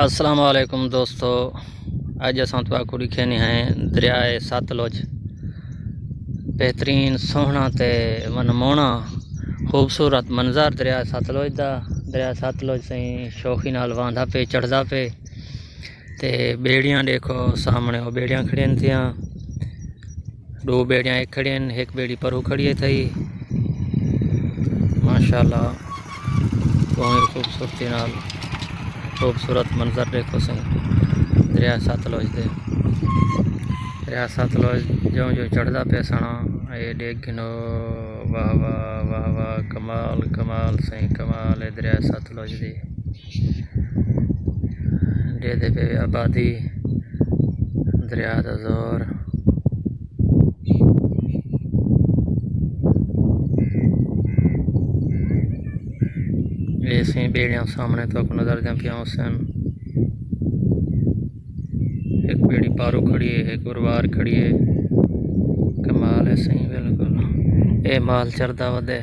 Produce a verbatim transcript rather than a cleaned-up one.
السلام علیکم دوستو، اڄ اساں تہاکوں ݙکھیندے ہیں دریائے ستلج۔ بہترین، سوہݨا تے منموہݨا، خوبصورت منظر دریائے ستلج دا۔ دریائے ستلج سئیں شوخی نال وہندا پئے، چڑھدا پئے۔ تے ٻیڑیاں ݙیکھو سامݨے، او ٻیڑیاں کھڑین تھیاں۔ ݙو ٻیڑیاں ہک کھڑین، ہک ٻیڑی پروں کھڑی ہے تھئی۔ ماشاءاللہ، ٻہوں خوبصورتی نال خوبصورت منظر ݙیکھو سئیں دریا ستلج دے۔ دریا ستلج جوں جوں چڑھدا پیا سݨا، اے ݙیکھ گھنو۔ واہ واہ، واہ واہ، کمال، کمال سئیں، کمال ہے دریا ستلج دی۔ ݙیہدے پئے آبادی، دریا دا زور۔ اے سئیں ٻیڑیاں سامݨے تہاکوں نظر دیاں پیاں ہوسن۔ ہک ٻیڑی پاروں کھڑی ہے، ہک اروار کھڑی ہے۔ کمال ہے سئیں، بالکل۔ اے مال چردا ودے۔